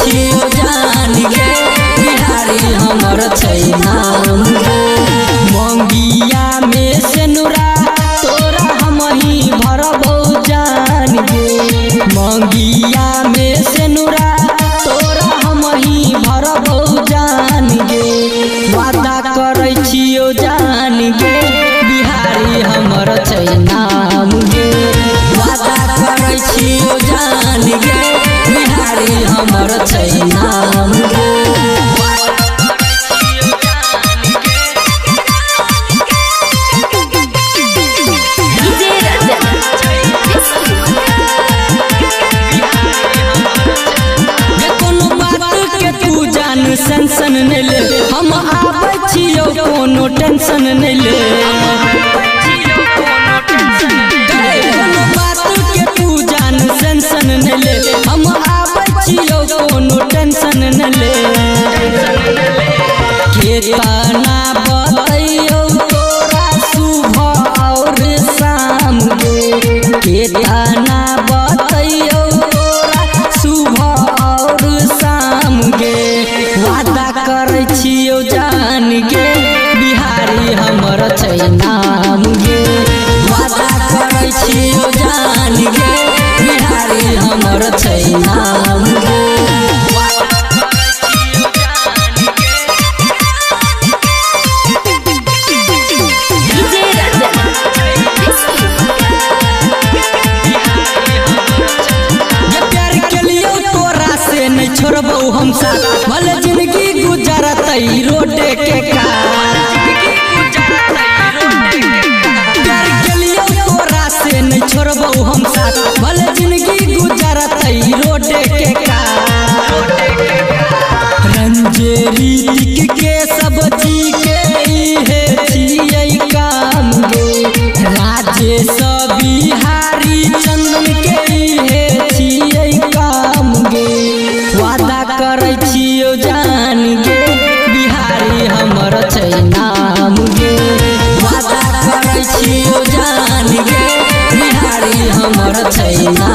छियौ जान गे, बिहारी हमर छै नाम गे। मंगिया में सेनुरा तोरा हमही भरबौ जान गे, मंगिया में सेनुरा तोरा हमही भरबौ जान गे। वादा करै छियौ जान गे, बिहारी हमर छै नाम गे। वादा करै छियौ जान गे, बिहारी हमर छै नाम गे। डीजे रंजन गे कोनो बात के तू जान सेंसन नहि ले, हम आबै छियौ कोनो टेंशन नहि ले। गे कोनो बात के तू जान सेंसन नहि ले, हम आबै छियौ कोनो टेंशन नहि ले। केतना बतैयौ तोरा सुबह और शाम गे, केतना बतैयौ तोरा सुबह और शाम गे। वादा करै छियौ जान गे, बिहारी हमर छै नाम गे। वादा करै छियौ जान गे, बिहारी हमर छै नाम गे। डीजे रंजन जे प्यार केलियौ तोरा से नहीं छोड़बौ हम साथ, भले जिंदगी गुजरतै रोडे के कात। प्यार केलियौ तोरा से नहीं छोड़बौ हम साथ, भले जिंदगी गुजरतै रोडे के कात। रंजेरी के सब जी के इहे छियै काम गे, राजेश बिहारी चंदन के इहे छियै काम गे। वादा करै छियौ जान गे, बिहारी हमर छै नाम गे। वादा करै छियौ जान गे, बिहारी हमर छै नाम।